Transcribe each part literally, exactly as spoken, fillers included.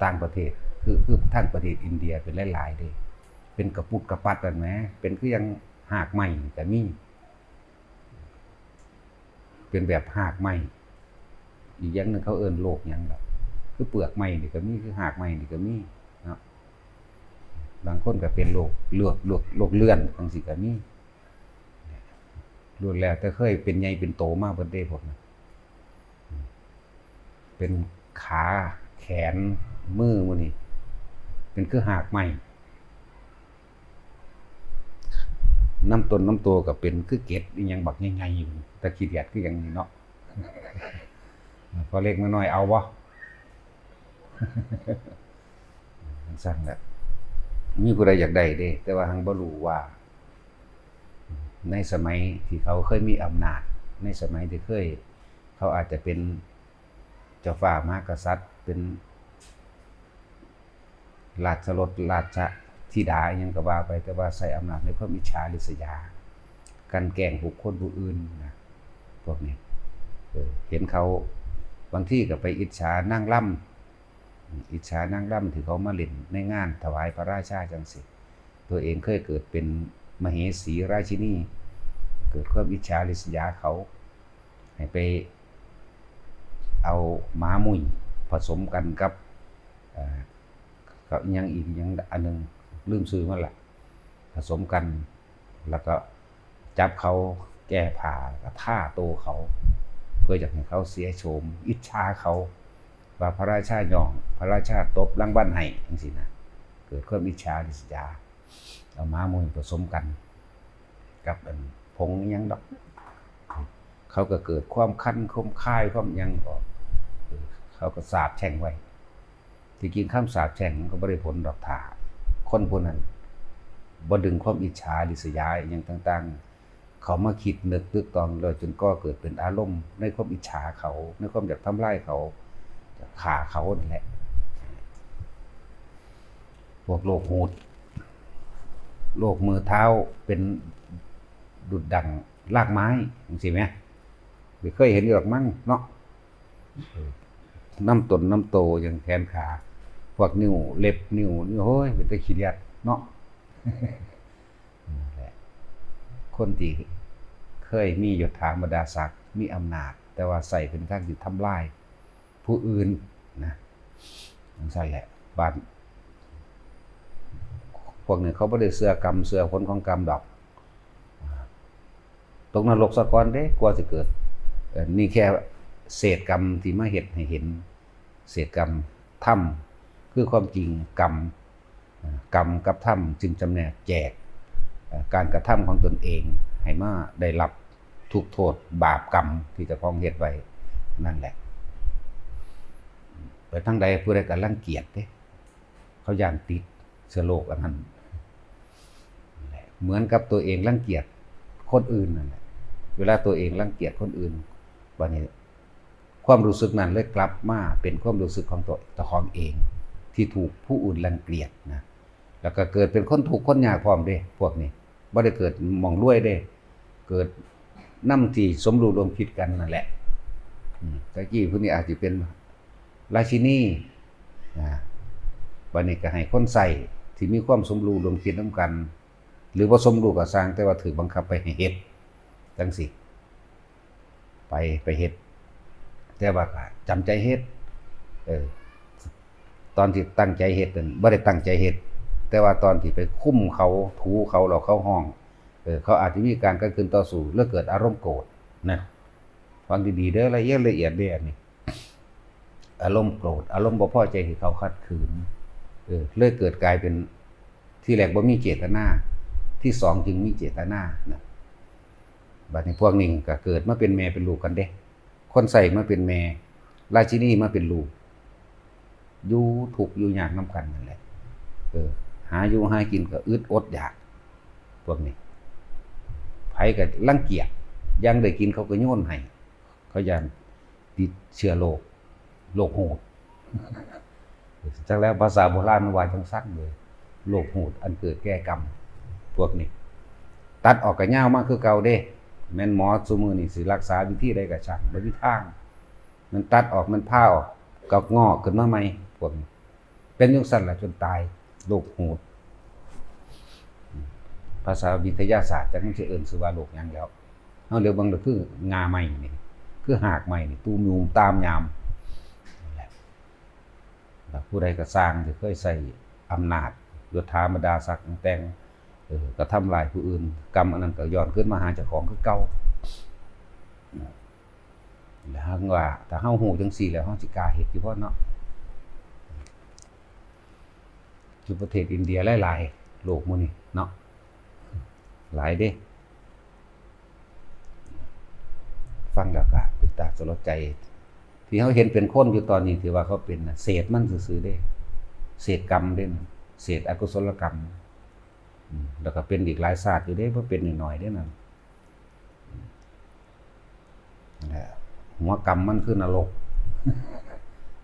ต่างประเทศ คือ คือทางประเทศอินเดียเป็นหลายๆเด้ เป็นกะปุดกะปัดนั่นแหม เป็นคือยังหากไม้ก็มี เป็นแบบหากไม้ อีกอย่างหนึ่งเขาเอิ้นโรคหยังล่ะ คือเปลือกไม้นี่ก็มี คือหากไม้นี่ก็มีเนาะ บางคนก็เป็นโรคเลือด โรค โรคเลื่อนจังซี้ก็มี ล้วนแล้วแต่เคยเป็นใหญ่เป็นโตมาเบิดเด้พวกนั้น เป็นขา แขน มือหมู่นี้ เป็นคือหากไม้ นำตนนำตัวก็เป็นคือเกล็ดอีหยังบักใหญ่ๆอยู่ แต่ขี้เดียดคือหยังนี่เนาะ พอเล็กน้อยเอาบ่ จั่งซั้นแหละ มีผู้ใดอยากได้เด้ แต่ว่าหังบ่รู้ว่า ในสมัยที่เขาเคยมีอำนาจ ในสมัยที่เคย เขาอาจจะเป็นเจ้าฟ้ามหากษัตริย์ เป็นราชรถราชธิดาอิหยังก็ว่าไป แต่ว่าใช้อำนาจในความอิจฉาริษยา กลั่นแกล้งบุคคลผู้อื่นนะ พวกนี้ เออ เห็นเขา บางทีก็ไปอิจฉานางรำ อิจฉานางรำที่เขามาเล่นในงานถวายพระราชาจังซี้ ตัวเองเคยเกิดเป็นมเหสีราชินี เกิดความอิจฉาริษยาเขา ให้ไปเอาหมามุ่ยผสมกันกับ เอ่อ กับอิหยังอีก อิหยังอันหนึ่ง ลืมชื่อมันละ ผสมกัน แล้วก็จับเขาแก้ผ้า ก็ทาตัวเขา เพื่ออยากให้เขาเสียโฉม อิจฉาเขา ว่าพระราชาย่อง พระราชาตบรางวัลให้จังซี้นะ เกิดความอิจฉาริษยา เอาหมามุ่ยผสมกัน กับอันผงอิหยังดอก เขาก็เกิดความคัน ความคาย ความหยังออก เออ เขาก็สาปแช่งไว้ ที่จริงคำสาปแช่งมันก็บ่ได้ผลดอก ถ้าคนผู้นั้นบ่ดึงความอิจฉาริษยาอิหยังต่างๆ เขามาคิดนึกตึกตองแล้ว จนก่อเกิดเป็นอารมณ์ในความอิจฉาเขา ในความอยากทำลายเขา อยากฆ่าเขานั่นแหละ พวกโรคหูด โรคมือเท้าเป็นดุจดั่งรากไม้จังซี้แหม บ่เคยเห็นอยู่ดอกมั้งเนาะ เออ นำตนนำโตอย่างแขนขา พวกนิ้วเล็บนิ้วนี่ โอ้ย เป็นตาขี้เดียดเนาะ นั่นแหละ คนที่เคยมียศถาบรรดาศักดิ์ มีอำนาจ แต่ว่าใช้เป็นทางที่ทำลายผู้อื่นนะ จังซั้นแหละ บาด พวกนี้เขาบ่ได้เชื่อกรรม เชื่อผลของกรรมดอก ตกนรกซะก่อนเด้ กว่าสิเกิด เอ่อ นี่แค่เศษกรรมที่มาเฮ็ดให้เห็น เศษกรรม ธรรมคือความจริง กรรม เอ่อ กรรมกับธรรมจึงจำแนกแจก เอ่อ การกระทำของตนเองให้มาได้รับทุกข์โทษบาปกรรมที่เจ้าของเฮ็ดไว้นั่นแหละ ไปทางใดผู้ใดก็รังเกียจเด้ เขาย้านติดเชื้อโรคอันนั้นแหละ เหมือนกับตัวเองรังเกียจคนอื่นนั่นแหละ เวลาตัวเองรังเกียจคนอื่น บัดนี้ความรู้สึกนั้นเลยกลับมาเป็นความรู้สึกของตัว เจ้าของเอง ที่ถูกผู้อื่นรังเกียจนะ แล้วก็เกิดเป็นคนทุกข์คนยากพร้อมเด้ พวกนี้บ่ได้เกิดหม่องรวยเด้ เกิดนำที่สมรู้ร่วมคิดกันนั่นแหละ อืม ตะกี้ผู้นี้อาจสิเป็นราชินี อ่า บัดนี้ก็ให้คนใช้ที่มีความสมรู้ร่วมคิดนำกัน หรือบ่สมรู้ก็ซ่าง แต่ว่าถูกบังคับไปให้เฮ็ดจังซี้ ไป ไปเฮ็ด แต่ว่าก็จำใจเฮ็ด เออ ตอนที่ตั้งใจเฮ็ดนั่นบ่ได้ตั้งใจเฮ็ด แต่ว่าตอนที่ไปคุมเขา ถูเขา แล้วเขาฮ้อง เออ เขาอาจจะมีการขัดขืนต่อสู้ แล้วเกิดอารมณ์โกรธนะ ฟังดีๆเด้อ ละเอียดละเอียดเด้ออันนี้ อารมณ์โกรธ อารมณ์บ่พอใจที่เขาขัดขืน เออ เลยเกิดกลายเป็น ที่แรกบ่มีเจตนา ที่สองจึงมีเจตนานะ บัดนี้พวกนี้ก็เกิดมาเป็นแม่เป็นลูกกันเด้ คนใช้มาเป็นแม่ ราชินีมาเป็นลูก อยู่ทุกข์อยู่ยากนำกันนั่นแหละ เออ หาอยู่หากินก็อึดอดอยาก พวกนี้ ไผก็รังเกียจ อย่างได้กินเขาก็โยนให้ เขาย้านติดเชื้อโรค โรคหูด จักแล้วภาษาโบราณมันว่าจังซั้นเลย โรคหูดอันเกิดแก่กรรม พวกนี้ ตัดออกก็ยาวมาคือเก่าเด้ แม่นหมอซุมื้อนี้สิรักษาวิธีใดก็ช่าง บ่มีทาง มันตัดออก มันผ่าออก ก็งอกขึ้นมาใหม่ พวกนี้ เป็นจั่งซั้นล่ะจนตาย โรคหูด ภาษาวิทยาศาสตร์จักมันสิเอิ้นชื่อว่าโรคหยังแล้ว เฮาเหลียวเบิ่งแล้วคือง่าไม้นี่ คือหากไม้นี่ ตูมยูมตามยาม นั่นแหละ แล้วผู้ใดก็ซ่างที่เคยใช้อำนาจ ยศถาบรรดาศักดิ์แต่ง เออ กระทำลายผู้อื่น กรรมอันนั้นก็ย้อนคืนมาหาเจ้าของคือเก่า แล้วหากว่า ถ้าเฮาฮู้จั่งซี้แล้ว เฮาสิกล้าเฮ็ดอยู่บ่เนาะ อยู่ประเทศอินเดียหลายๆ โรคหมู่นี้เนาะ หลายเด้ ฟังแล้วก็เป็นตาสลดใจ ที่เฮาเห็นเป็นคนอยู่ตอนนี้ ที่ว่าเขาเป็นน่ะ เศษมันซื่อๆ เด้ เศษกรรมเด้น่ะ เศษอกุศลกรรม อืม แล้วก็เป็นอีกหลายชาติอยู่เด้ บ่เป็นน้อยๆ เด้นั่น นั่นแหละ หัวกรรมมันคือนรก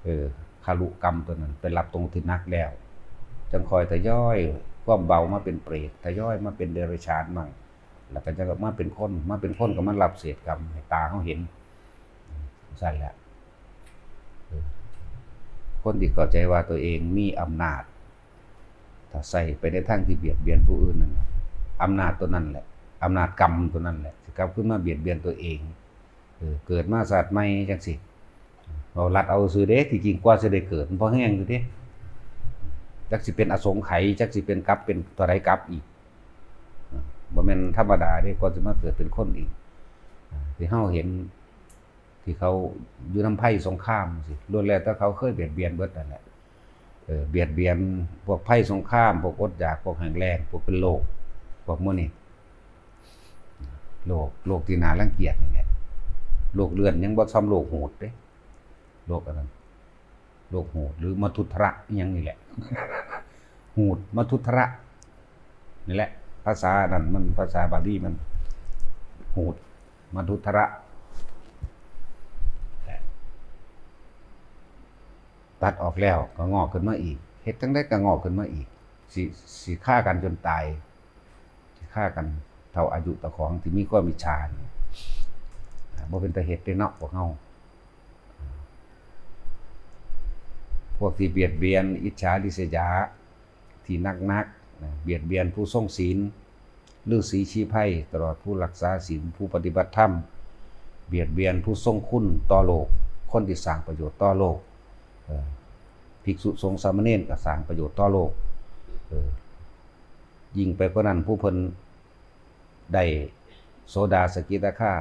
เออ คารุกรรมตัวนั้น ไปรับตรงที่หนักแล้ว จั่งค่อยทยอยความเบามาเป็นเปรต ทยอยมาเป็นเดรัจฉานมั่ง แล้วก็จะมาเป็นคน มาเป็นคนก็มารับเศษกรรมให้ตาเฮาเห็น ซั่นแหละ เออ คนที่เข้าใจว่าตัวเองมีอำนาจ ถ้าใช้ไปในทางที่เบียดเบียนผู้อื่นนั่นน่ะ อำนาจตัวนั้นแหละ อำนาจกรรมตัวนั้นแหละ สิกลับคืนมาเบียดเบียนตัวเอง เออ เกิดมาชาติใหม่จั่งซี้ เว้าลัดเอาซื่อเด้ ที่จริงกว่าสิได้เกิด มันพอแฮงอยู่เด้ จักสิเป็นอสงไขย จักสิเป็นกลับเป็นเท่าใดกลับอีก บ่แม่นธรรมดาเด้ กว่าสิมาเกิดเป็นคนอีก ที่เฮาเห็น ที่เขาอยู่นำภัยสงครามจั่งซี้ ล้วนแล้วแต่เขาเคยเบียดเบียนเบิดนั่นแหละ เออ เบียดเบียนพวกภัยสงคราม พวกอดอยาก พวกแห้งแล้ง พวกเป็นโรค พวกหมู่นี้ โรค โรคที่น่ารังเกียจนี่แหละ โรคเลื่อนยังบ่ส่ำโรคหูดเด้ โรคอันนั้น โรคหูด หรือมัทุทระอิหยังนี่แหละ หูด มัทุทระ นี่แหละ ภาษานั่นมัน ภาษาบาลีมัน หูด มัทุทระ ตัดออกแล้วก็งอกขึ้นมาอีก เฮ็ดจั่งใดก็งอกขึ้นมาอีก สิ สิฆ่ากันจนตาย สิฆ่ากันเท่าอายุเจ้าของที่มีความอิจฉานี่ อ่า บ่เป็นตาเฮ็ดเด้เนาะพวกเฮา พวกที่เบียดเบียน อิจฉาริษยา ที่หนักๆ นะ เบียดเบียนผู้ทรงศีล ฤๅษีชีไพร ตลอดผู้รักษาศีล ผู้ปฏิบัติธรรม เบียดเบียนผู้ทรงคุณต่อโลก คนที่สร้างประโยชน์ต่อโลก เอ่อ ภิกษุสงฆ์สามเณรก็สร้างประโยชน์ต่อโลก เอ่อ ยิ่งไปกว่านั้น ผู้เพิ่นได้โสดา สกิทาคา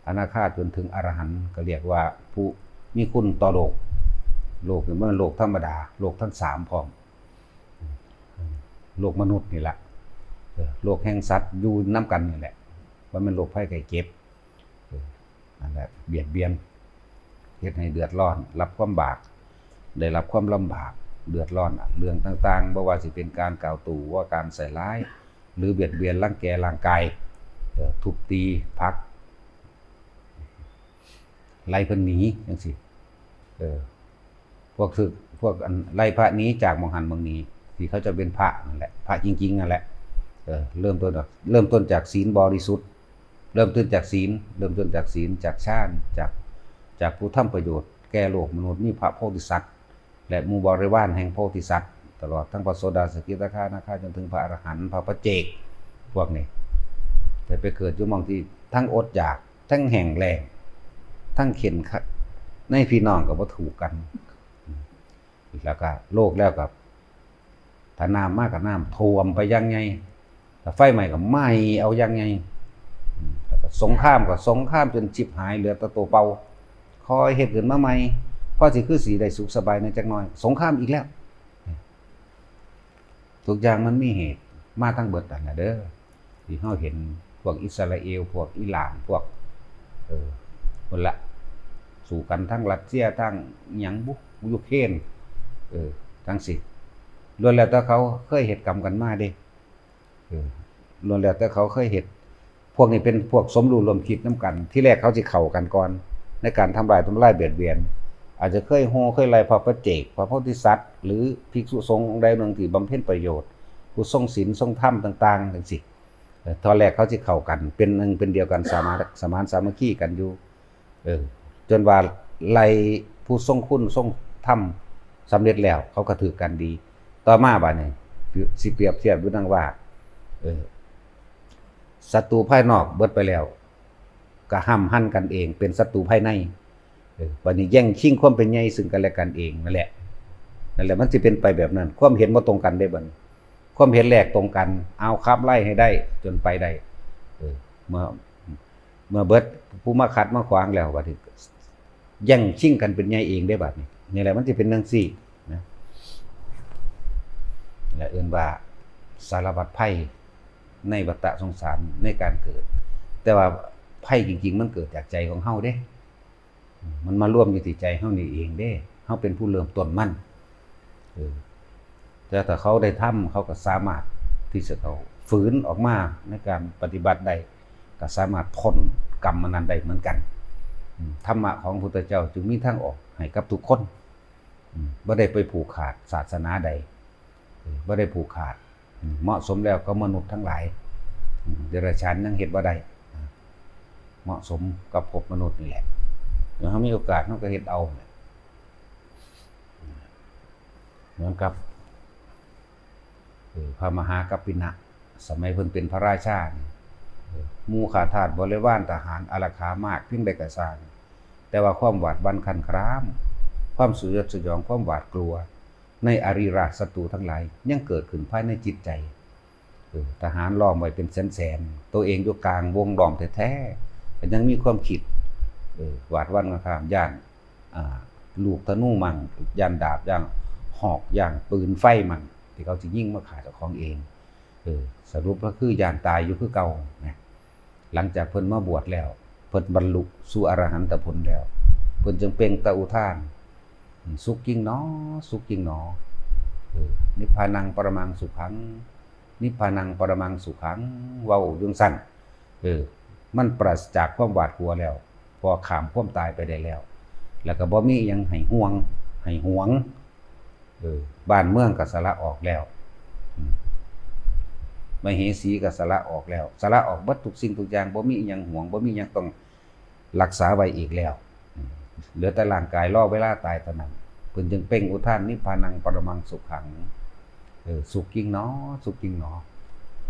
อนาคา จนถึงอรหันต์ ก็เรียกว่าผู้มีคุณต่อโลก โลกนี่บ่แม่นโลกธรรมดา โลกทั้งสามพร้อม โลกมนุษย์นี่แหละ เออ โลกแห่งสัตว์อยู่นำกันนี่แหละ บ่แม่นโรคภัยไข้เจ็บ เออ นั่นแหละ เบียดเบียน เฮ็ดให้เดือดร้อน รับความบาก ได้รับความลำบาก เดือดร้อน เรื่องต่างๆ บ่ว่าสิเป็นการกล่าวตู่ ว่าการใส่ร้าย หรือเบียดเบียนรังแกร่างกาย เอ่อ ทุบตี ผลัก ไล่เพิ่นหนีจั่งซี้ เออ พวกถืก พวกอันไล่พระหนีจากหม่องหั้นหม่องนี้ ที่เขาจะเป็นพระนั่นแหละ พระจริงๆ นั่นแหละ เออ เริ่มต้น เริ่มต้นจากศีลบริสุทธิ์ เริ่มต้นจากศีล เริ่มต้นจากศีล จากฌาน จาก จากผู้ทำประโยชน์แก่โลกมนุษย์ มีพระโพธิสัตว์ และหมู่บริวารแห่งโพธิสัตว์ ตลอดทั้งพระโสดา สกิทาคา อนาคา จนถึงพระอรหันต์ พระปัจเจก พวกนี้ แต่ไปเกิดอยู่หม่องที่ทั้งอดอยาก ทั้งแห้งแล้ง ทั้งเข็ญคัด ในพี่น้องก็บ่ถูกกัน แล้วก็โลกแล้วก็ ถ้าน้ำมาก็น้ำท่วมไปอย่างใหญ่ ถ้าไฟไหม้ก็ไหม้เอาอย่างใหญ่ อืม แล้วก็สงครามก็สงครามจนฉิบหายเหลือแต่ตัวเปล่า ค่อยเฮ็ดขึ้นมาใหม่ พอสิคือสิได้สุขสบายในจักหน่อย สงครามอีกแล้ว ทุกอย่างมันมีเหตุมาทั้งเบิดนั่นล่ะเด้อ ที่เฮาเห็นพวกอิสราเอล พวกอิหร่าน พวก เออ พุ่นละ สู้กันทั้งรัสเซีย ทั้งอิหยังบุ ยูเครน เออ จั่งซี้ ล้วนแล้วแต่เขาเคยเฮ็ดกรรมกันมาเด้ เออ ล้วนแล้วแต่เขาเคยเฮ็ด พวกนี้เป็นพวกสมรู้ร่วมคิดนำกัน ทีแรกเขาสิเข้ากันก่อน ในการทำลาย ทำลายเบียดเบียน อาจจะเคยโห่เคยไล่พระปัจเจก พระโพธิสัตว์ หรือภิกษุสงฆ์องค์ใดองค์หนึ่งที่บำเพ็ญประโยชน์ ผู้ทรงศีลทรงธรรมต่างๆ จั่งซี้ เออ ตอนแรกเขาสิเข้ากัน เป็นหนึ่งเป็นเดียวกัน สมาน สมานสามัคคีกันอยู่ เออ จนว่าไล่ผู้ทรงคุณทรงธรรม สำเร็จแล้ว เขาก็ถือกันดี ต่อมาบาดนี้ สิเปรียบเทียบอยู่ดังว่า เออ ศัตรูภายนอกเบิดไปแล้ว ก็ห้ำหั่นกันเอง เป็นศัตรูภายใน เออ บัดนี้แย่งชิงความเป็นใหญ่ซึ่งกันและกันเองนั่นแหละ นั่นแหละ มันสิเป็นไปแบบนั้น ความเห็นบ่ตรงกันเด้บัดนี้ ความเห็นแรกตรงกัน เอาขับไล่ให้ได้ จนไปได้ เออ เมื่อ เมื่อเบิดผู้มาขัดมาขวางแล้ว บัดนี้แย่งชิงกันเป็นใหญ่เองได้บัดนี้ นี่แหละมันสิเป็นจั่งซี้นะ และเอิ้นว่าสารพัดภัยในวัฏฏะสงสารในการเกิด แต่ว่าภัยจริงๆ มันเกิดจากใจของเฮาเด้ มันมารวมอยู่ที่ใจเฮานี่เองเด้ เฮาเป็นผู้เริ่มต้นมัน เออ แต่ถ้าเขาได้ทำ เขาก็สามารถที่จะเอาฝืนออกมาในการปฏิบัติได้ ก็สามารถพ้นกรรมอันนั้นได้เหมือนกัน อืม ธรรมะของพระพุทธเจ้าจึงมีทางออกให้กับทุกคน อืม บ่ได้ไปผูกขาดศาสนาใด เออ บ่ได้ผูกขาด อืม เหมาะสมแล้วกับมนุษย์ทั้งหลาย อืม เดรัจฉานยังเฮ็ดบ่ได้ อ่า เหมาะสมกับภพมนุษย์นี่แหละ เดี๋ยวเฮามีโอกาสเฮาก็เฮ็ดเอา เหมือนกับ เออ พระมหากัปปินะ สมัยเพิ่นเป็นพระราชานี่ เออ หมู่ข้าทาสบริวารทหารอารักขามากเพียงใดก็ซ่าง แต่ว่าความหวาดหวั่นครั่นคราม ความสยดสยอง ความหวาดกลัว ในอริราชศัตรูทั้งหลาย ยังเกิดขึ้นภายในจิตใจ เออ ทหารล้อมไว้เป็นแสนๆ ตัวเองอยู่กลางวงล้อมแท้ๆ ก็ยังมีความคิด เออ หวาดหวั่นครั่นคราม ย้าน อ่า ลูกธนูมั่ง ย้านดาบ ย้านหอก ย้านปืนไฟมั่ง ที่เขาสิยิงมาฆ่าเจ้าของเอง เออ สรุปก็คือย้านตายอยู่คือเก่านะ หลังจากเพิ่นมาบวชแล้ว เพิ่นบรรลุสู่อรหันตผลแล้ว เพิ่นจึงเปล่งตะอุทาน สุขยิ่งหนอ สุขยิ่งหนอ เออ นิพพานังปรมังสุขัง นิพพานังปรมังสุขัง เว้าอยู่จั่งซั้น เออ มันปราศจากความหวาดกลัวแล้ว เพราะข้ามความตายไปได้แล้ว แล้วก็บ่มีอิหยังให้ห่วง ให้หวง เออ บ้านเมืองก็สละออกแล้ว อืม มเหสีก็สละออกแล้ว สละออกเบิดทุกสิ่งทุกอย่าง บ่มีอิหยังหวง บ่มีอิหยังต้องรักษาไว้อีกแล้ว อืม เหลือแต่ร่างกายรอเวลาตายเท่านั้น เพิ่นจึงเปล่งอุทาน นิพพานังปรมังสุขัง เออ สุขยิ่งหนอ สุขยิ่งหนอ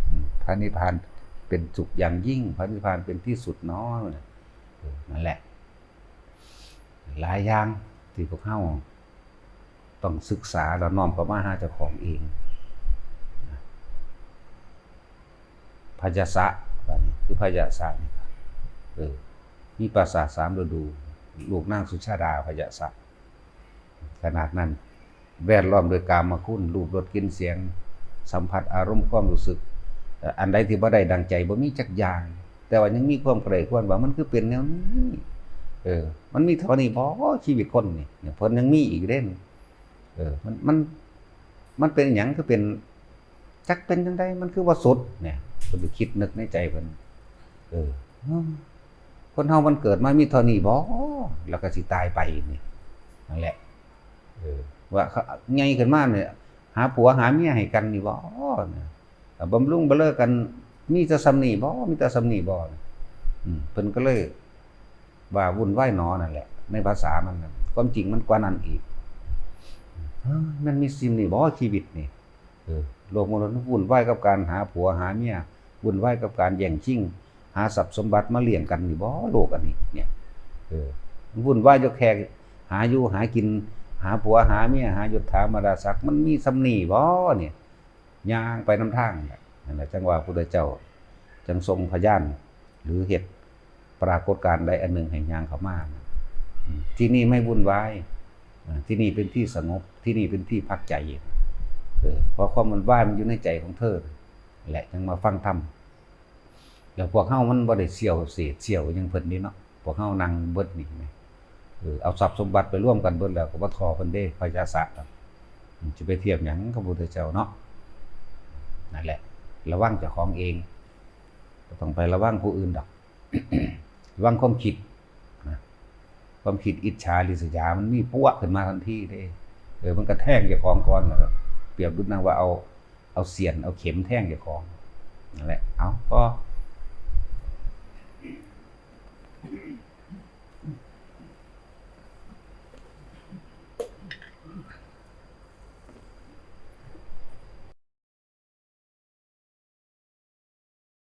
อืม พระนิพพานเป็นสุขอย่างยิ่ง พระนิพพานเป็นที่สุดหนอ เออ นั่นแหละ หลายอย่างที่พวกเฮาต้องศึกษาแล้วน้อมเข้ามาหาเจ้าของเอง พยาสะ บัดนี้คือพยาสะนี่ เออ มีปราสาทสามฤดู ลูกนางสุชาดาพยาสะ ขนาดนั้น แวดล้อมด้วยกามคุณ รูป รส กลิ่น เสียง สัมผัส อารมณ์ ความรู้สึก เอ่อ อันใดที่บ่ได้ดังใจ บ่มีจักอย่าง แต่ว่ายังมีความใคร่ครวญว่ามันคือเป็นแนวนี้ เออ มันมีเท่านี้บ่ ชีวิตคนนี่ เนี่ย เพิ่นยังมีอีกเด้ เออ มัน มัน มันเป็นหยังคือเป็น จักเป็นจั่งใด มันคือบ่สุด เนี่ย เพิ่นก็คิดนึกในใจเพิ่น เออ คนเฮามันเกิดมามีเท่านี้บ่ แล้วก็สิตายไปนี่ นั่นแหละ เออ ว่าเขาใหญ่ขึ้นมาเนี่ย หาผัวหาเมียให้กันนี่บ่ เนี่ย บำรุงบำเรอกัน มีแต่ส่ำนี้บ่ มีแต่ส่ำนี้บ่ อืม เพิ่นก็เลยว่าวุ่นวายหนอนั่นแหละ ในภาษามันน่ะ ความจริงมันกว่านั้นอีก เอ้อ มันมีส่ำนี้บ่ ชีวิตนี่ เออ โลกมนุษย์มันวุ่นวายกับการหาผัวหาเมีย วุ่นวายกับการแย่งชิง หาทรัพย์สมบัติมาเลี้ยงกันนี่บ่ โลกอันนี้ เนี่ย เออ มันวุ่นวายอยู่แค่หาอยู่หากิน หาผัวหาเมีย หายศถาบรรดาศักดิ์ มันมีส่ำนี้บ่ เนี่ย ย่างไปนำทางน่ะ นั่นแหละ จั่งว่าพุทธเจ้าจั่งทรงพยาน หรือเฮ็ดปรากฏการณ์ใดอันหนึ่งให้ย่างเข้ามา อืม ที่นี่ไม่วุ่นวาย อ่า ที่นี่เป็นที่สงบ ที่นี่เป็นที่พักใจ เออ เพราะความวุ่นวายมันอยู่ในใจของเธอ แหละ จั่งมาฟังธรรม แล้วพวกเฮามันบ่ได้เสี่ยวเศษเสี่ยวหยังเพิ่นนี่เนาะ พวกเฮานั่งเบิดนี่แหม เออ เอาทรัพย์สมบัติไปรวมกันเบิดแล้วก็บ่ท่อเพิ่นเด้ พยาสะน่ะ อืม สิไปเทียบหยังกับพระพุทธเจ้าเนาะ นั่นแหละ ระวังเจ้าของเอง บ่ต้องไประวังผู้อื่นดอก ระวังความคิดนะ ความคิดอิจฉาริษยามันมีปั๊วขึ้นมาทันทีเด้ เออ มันก็แทงเจ้าของก่อน แล้วก็เปรียบดุจนางว่าเอา เอาเสี้ยน เอาเข็มแทงเจ้าของ นั่นแหละ เอา พอ